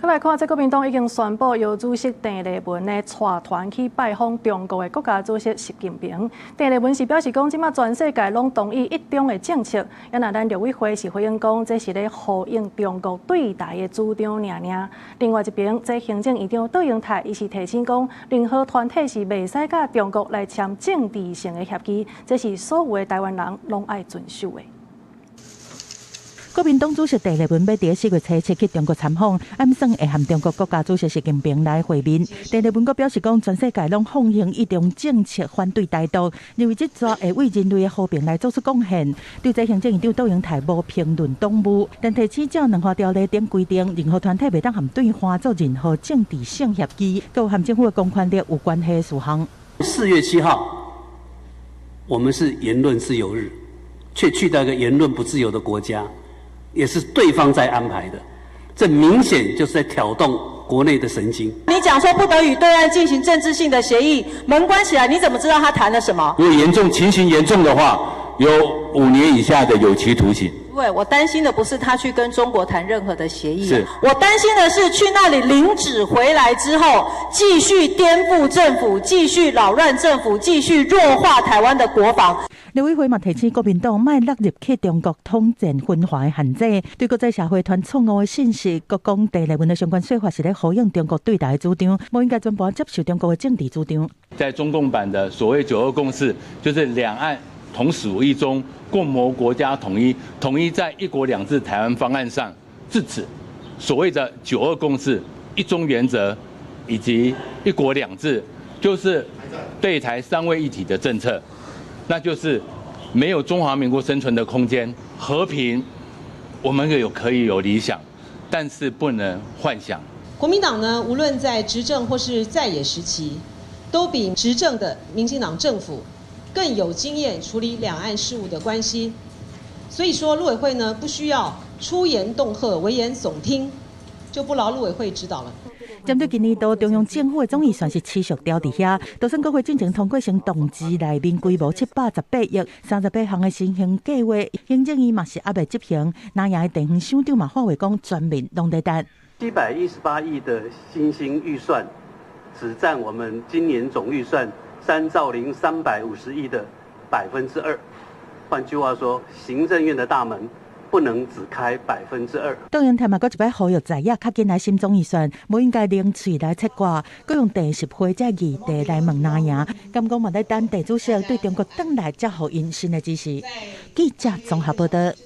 來看，這國民黨已經宣布，由主席鄭麗文呢帶團去拜訪中國的國家主席習近平。鄭麗文是表示講，這馬全世界攏同意一中的政策。啊若咱陸委會是回應講，這是咧呼應中國對台的主張爾爾。另外一邊，這行政院長卓榮泰伊是提醒講，任何團體是袂使佮中國來簽政治性的協議，這是所有的台灣人攏愛遵守的。國民黨主席鄭麗文欲佇4月初7去中國參訪，按算會和中國國家主席習近平來會面。鄭麗文閣表示講，全世界攏奉行一中政策，反對台獨，認為這逝會為人類的和平來做出貢獻。對這行政院長卓榮泰無評論黨務，但提醒照兩岸條例頂規定，任何團體袂當和對岸做任何政治性協議，閣有和政府的公權力有關係的事項。 4月7號，我們是言論自由日，卻去到一個言論不自由的國家。也是對方在安排的，這明顯就是在挑動國內的神經。你講說不得與對岸進行政治性的協議，門關起來，你怎麼知道他談了什麼？如果嚴重情形嚴重的話，有5年以下的有期徒刑。對，我擔心的不是他去跟中國談任何的協議，是我擔心的是去那裡領旨回來之後，繼續顛覆政府，繼續擾亂政府，繼續弱化台灣的國防。陸委會嘛提醒國民黨，莫落入去中國統戰分化的陷阱，對國際社會傳錯誤的信息，閣講鄭麗文的相關說法是咧呼應中國對台的主張，無應該全盤接受中國的政治主張。在中共版的所謂九二共識，就是兩岸同屬一中，共謀國家統一，統一在一國兩制台灣方案上。自此，所謂的九二共識、一中原則以及一國兩制，就是對台三位一體的政策。那就是沒有中華民國生存的空間，和平，我們有可以有理想，但是不能幻想。國民黨呢，無論在執政或是在野時期，都比執政的民進黨政府更有經驗處理兩岸事務的關係。所以說，陸委會呢不需要出言恫嚇、危言聳聽，就不勞陸委會指導了。針對今年度中央政府的總預算是持續調佇遐，就算國會進前通過成動支內面規模718億、38項的新興計劃，行政院嘛是猶未執行。藍營的地方首長嘛發話講，全面攏佇等。718億的新興預算，只佔我們今年總預算3兆零350億的2%。換句話說，行政院的大門不能只開2%。卓榮泰嘛，閣一擺呼籲在野較緊來審總預算，無應該零喙來切割，閣用第十會這議題來問藍營，敢講嘛咧等鄭主席對中國轉來才予𪜶新的指示。記者綜合報道。